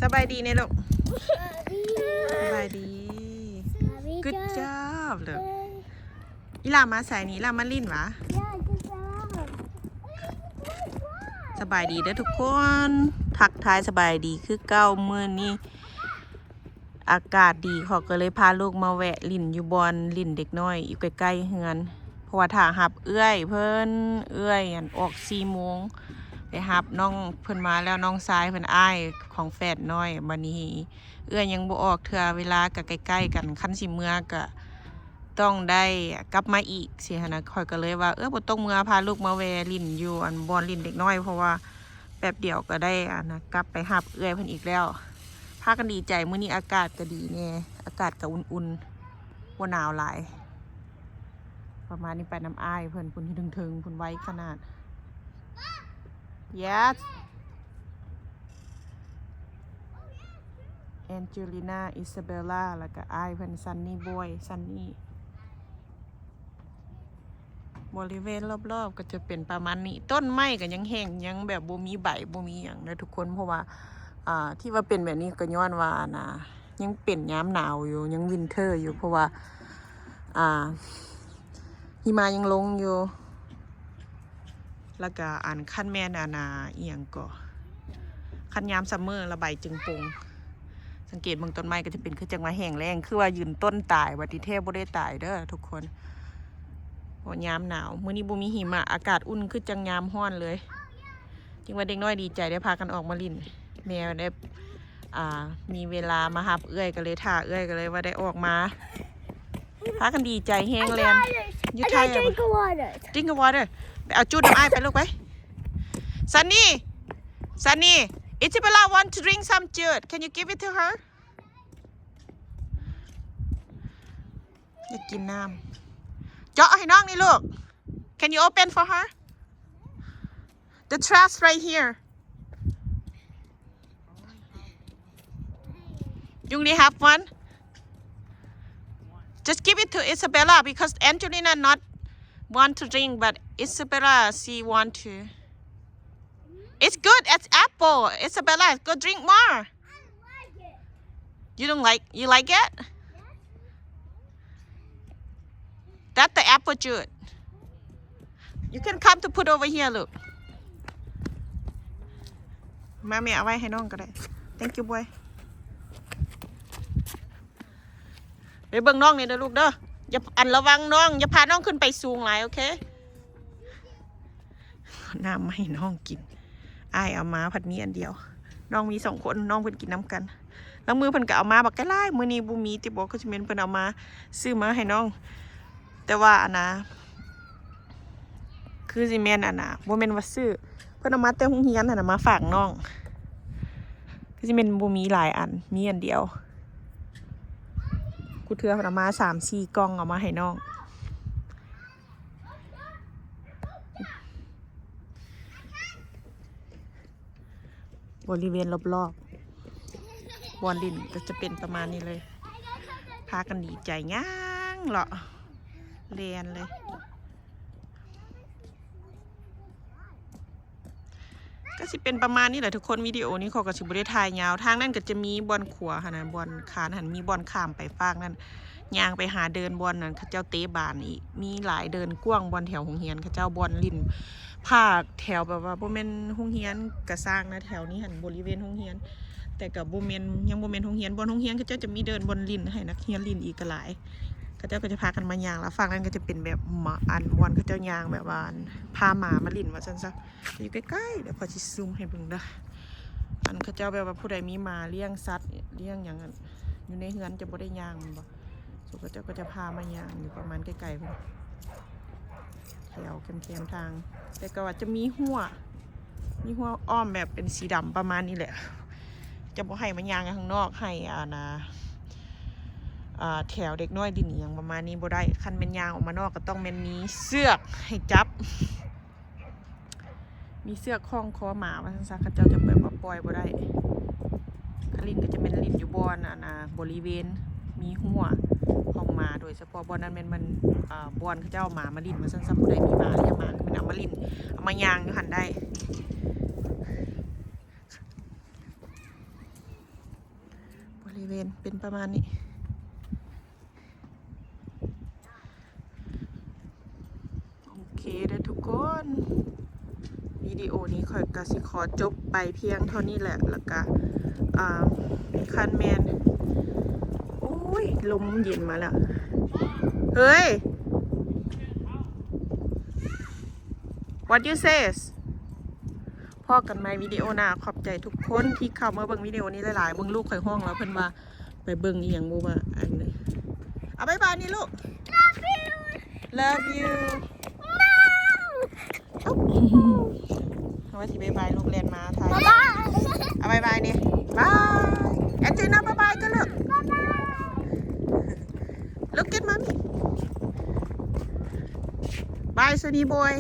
ສະບາຍດີແດ່ລູກ. ສະບາຍດີ. Good job ລູກ. ອີ່ຫຼ້າມາໃສນີ້? ອີ່ຫຼ້າມາຫຼິ້ນຫວາ? ສະບາຍດີເດີທຸກຄົນ, ທັກທາຍສະບາຍດີຄືເກົ່າ. ມື້ນີ້ອາກາດດີ ເຂົາກໍເລີຍພາລູກມາແວະຫຼິ້ນຢູ່ບ່ອນຫຼິ້ນເດັກນ້ອຍຢູ່ໃກ້ໆເຮືອນ. ເພາະວ່າຖ້າຮັບເອື້ອຍເພິ່ນ, ເອື້ອຍອັນອອກສີ່ໂມງ ໄປຮັບນ້ອງເພິ່ນມາແລ້ວ, ນ້ອງຊາຍເພິ່ນ ອ້າຍຂອງແຝດນ້ອຍ. ບັດນີ້ເອື້ອຍຍັງບໍ່ອອກເທື່ອ, ເວລາກໍໃກ້ໆກັນ, ຄັນຊິເມືອກໍຕ້ອງໄດ້ກັບມາອີກຊີ້ຫັ້ນນະ. ຂ້ອຍກໍເລີຍວ່າ ເອີ ບໍ່ຕ້ອງເມືອ, ພາລູກມາແວ່ຫຼິ້ນຢູ່ອັນບ່ອນຫຼິ້ນເດັກນ້ອຍ, ເພາະວ່າ ແປັບດຽວກໍໄດ້ອັນນະ ກັບໄປຮັບເອື້ອຍເພິ່ນອີກແລ້ວ. ພາກັນດີໃຈ, ມື້ນີ້ອາກາດກໍດີແດ່, ອາກາດກໍອຸ່ນໆ ບໍ່ໜາວຫຼາຍ. ປະມານນີ້, ໄປນຳອ້າຍເພິ່ນພຸ້ນ, ເທິງໆ ພຸ້ນ, ໄວຂະໜາດ. Yes. Angelina, Isabella ແລ້ວກໍອ້າຍເພິ່ນ Sunny Boy, Sunny. ບໍລິເວນລອບໆກໍຈະເປັນປະມານນີ້. ຕົ້ນໄມ້ກໍຍັງແຫ້ງ, ຍັງແບບບໍ່ມີໃບ ບໍ່ມີຫຍັງເດີທຸກຄົນ, ເພາະວ່າ ອ່າ ທີ່ວ່າເປັນແບບນີ້ກໍຍ້ອນວ່າ ອັນນະ ຍັງເປັນຍາມໜາວຢູ່, ຍັງ winter ຢູ່, ເພາະວ່າ ອ່າ ຫິມະຍັງລົງຢູ່. ແລ້ວກໍອັນ ຄັນແມ່ນອັນນະ ອີ່ຫຍັງກໍ ຄັນຍາມ summer ລະໃບຈຶ່ງປົງ. ສັງເກດເບິ່ງຕົ້ນໄມ້ກໍຈະເປັນຄືຈັ່ງວ່າແຫ້ງແລ້ງ, ຄືວ່າຢືນຕົ້ນຕາຍ, ບັດທີ່ແທ້ບໍ່ໄດ້ຕາຍເດີທຸກຄົນ. ເພາະຍາມໜາວ, ມື້ນີ້ບໍ່ມີຫິມະ, ອາກາດອຸ່ນຄືຈັ່ງຍາມຮ້ອນເລີຍ. ຈຶ່ງວ່າເດັກນ້ອຍດີໃຈໄດ້ພາກັນອອກມາຫຼິ້ນ, ແມ່ໄດ້ ອ່າ ມີເວລາມາຮັບເອື້ອຍ, ກໍເລີຍຖ້າເອື້ອຍ, ກໍເລີຍວ່າໄດ້ອອກມາ. ພາກັນດີໃຈແຮງແລ່ນ. You tired? Drink a water. ໄປເອົາຈູດນຳອ້າຍໄປລູກໄປ. Sunny, Sunny, Isabella want to drink some juice. Can you give it to her? ຢາກກິນນ້ຳ. ເຈາະໃຫ້ນ້ອງນີ້ລູກ. Can you open for her? The trash right here. You only have one? Just give it to Isabella because Angelina not want to drink, but Isabella, she want to. It's good. It's apple. Isabella, go drink more. You don't like, you like it? That's the apple juice. You can come to put over here, look. ມາ ແມ່ເອົາໄວ້ໃຫ້ນ້ອງກໍໄດ້. Thank you, boy. ໄປເບິ່ງນ້ອງນີ້ເດີລູກເດີ. ຢ່າ ອັນ ລະວັງນ້ອງ, ຢ່າພານ້ອງຂຶ້ນໄປສູງຫຼາຍ, ໂອເຄ? ນ້ຳມາໃຫ້ນ້ອງກິນ. ອ້າຍເອົາມາພັດມີອັນດຽວ. ນ້ອງມີສອງຄົນ, ນ້ອງເພິ່ນກິນນຳກັນ. ລາງມື້ເພິ່ນກໍເອົາມາບັກຫຼາຍ, ມື້ນີ້ບໍ່ມີຕິບໍ, ຄືຊິແມ່ນເພິ່ນເອົາມາ, ຊື້ມາໃຫ້ນ້ອງ. ແຕ່ວ່າອັນນະ ຄືຊິແມ່ນອັນນະ ບໍ່ແມ່ນວ່າຊື້, ເພິ່ນເອົາມາແຕ່ໂຮງຮຽນຫັ້ນນະ ມາຝາກນ້ອງ. ຄືຊິແມ່ນບໍ່ມີຫຼາຍອັນ, ມີອັນດຽວ. ກູເທື່ອເພິ່ນເອົາມາສາມສີ່ກ່ອງ ເອົາມາໃຫ້ນ້ອງ. ບໍລິເວນລອບໆບ່ອນຫຼິ້ນກໍຈະເປັນປະມານນີ້ເລີຍ. ພາກັນດີໃຈຍ່າງເລາະແລ່ນເລີຍ. ກໍຊິເປັນປະມານນີ້ແຫຼະທຸກຄົນ, ວິດີໂອນີ້ຂ້ອຍກໍຊິບໍ່ໄດ້ຖ່າຍຍາວ. ທາງນັ້ນກໍຈະມີບ່ອນຂົວຫັ້ນນະ, ບ່ອນຄານຫັ້ນ, ມີບ່ອນຂ້າມໄປຟາກນັ້ນ. ຍ່າງໄປຫາເດີ່ນບ່ອນນັ້ນ ເຂົາເຈົ້າເຕະບານອີກ. ມີຫຼາຍເດີ່ນກວ້າງ, ບ່ອນແຖວໂຮງຮຽນເຂົາເຈົ້າ, ບ່ອນຫຼິ້ນພາກແຖວ ແບບວ່າບໍ່ແມ່ນໂຮງຮຽນກະຊ່າງນະ, ແຖວນີ້ຫັ້ນບໍລິເວນໂຮງຮຽນ, ແຕ່ກໍບໍ່ແມ່ນ, ຍັງບໍ່ແມ່ນໂຮງຮຽນ. ບ່ອນໂຮງຮຽນເຂົາເຈົ້າຈະມີເດີ່ນບ່ອນຫຼິ້ນໃຫ້ນັກຮຽນຫຼິ້ນອີກກໍຫຼາຍ. ເຂົາເຈົ້າກໍຈະພາກັນມາຍ່າງ, ລະຝັ່ງນັ້ນກໍຈະເປັນແບບໝາ ອັນ ບ່ອນເຂົາເຈົ້າຍ່າງແບບວ່າ ອັນ ພາໝາມາຫຼິ້ນວ່າຊັ້ນຊະ. ຢູ່ໃກ້ໆ ດຽວຂ້ອຍຊິຊູມໃຫ້ເບິ່ງເດີ. ອັນ ເຂົາເຈົ້າແບບວ່າຜູ້ໃດມີໝາລ້ຽງສັດລ້ຽງຫຍັງ ອັນ ຢູ່ໃນເຮືອນຈະບໍ່ໄດ້ຍ່າງແມ່ນບໍ່? ສ່ວນເຂົາເຈົ້າກໍຈະພາມາຍ່າງຢູ່ປະມານໃກ້ໆພຸ້ນ ແຖວແຄມໆທາງ. ແຕ່ກໍວ່າຈະມີຮົ້ວ, ມີຮົ້ວອ້ອມແບບເປັນສີດຳປະມານນີ້ແຫຼະ. ຈະບໍ່ໃຫ້ມາຍ່າງຂ້າງນອກ, ໃຫ້ ອັນນະ ອ່າ ແຖວເດັກນ້ອຍຫຼິ້ນອີ່ຫຍັງປະມານນີ້ບໍ່ໄດ້. ຄັນແມ່ນຍ່າງອອກມານອກກໍຕ້ອງແມ່ນມີເຊືອກໃຫ້ຈັບ. ມີເຊືອກຄ້ອງຄໍໝາວ່າຊັ້ນຊະ, ເຂົາເຈົ້າຈະແບບວ່າປ່ອຍບໍ່ໄດ້. ຄັນຫຼິ້ນກໍຈະແມ່ນຫຼິ້ນຢູ່ບ່ອນ ອັນນະ ບໍລິເວນມີຮົ້ວຂອງໝາ, ໂດຍສະເພາະບ່ອນນັ້ນແມ່ນມັນ ອ່າ ບ່ອນເຂົາເຈົ້າເອົາໝາມາຫຼິ້ນວ່າຊັ້ນຊະ. ຜູ້ໃດມີໝາລ້ຽງໝາກໍແມ່ນເອົາມາຫຼິ້ນ, ເອົາມາຍ່າງຢູ່ຫັ້ນໄດ້. ເວນເປັນປະມານນີ້. ໂອເຄເດີທຸກຄົນ ວິດີໂອນີ້ຂ້ອຍກໍຊິຂໍຈົບໄປພຽງເທົ່ານີ້ແຫຼະ ແລ້ວກໍ ອ່າ ຄັນແມ່ນ ໂອ້ຍ ລົມເຢັນມາແລ້ວ ເຮີ້ຍ what you says ພໍ້ກັນໃໝ່ວິດີໂອໜ້າ. ຂອບໃຈທຸກຄົນທີ່ເຂົ້າມາເບິ່ງວິດີໂອນີ້ຫຼາຍໆ. ເບິ່ງລູກຂ້ອຍຮ້ອງແລ້ວ ເພິ່ນວ່າໄປເບິ່ງອີ່ຫຍັງບໍ່ວ່າ ອັນນີ້ ເອົາບາຍບາຍນີ້ລູກ love you ເຮົາວ່າຊິບາຍບາຍລູກ ແລ່ນມາຖ່າຍ ເອົາບາຍບາຍນີ້ ບາຍ ແອນເຈນາ ບາຍບາຍກັນລູກ look at mommy bye Sunny boy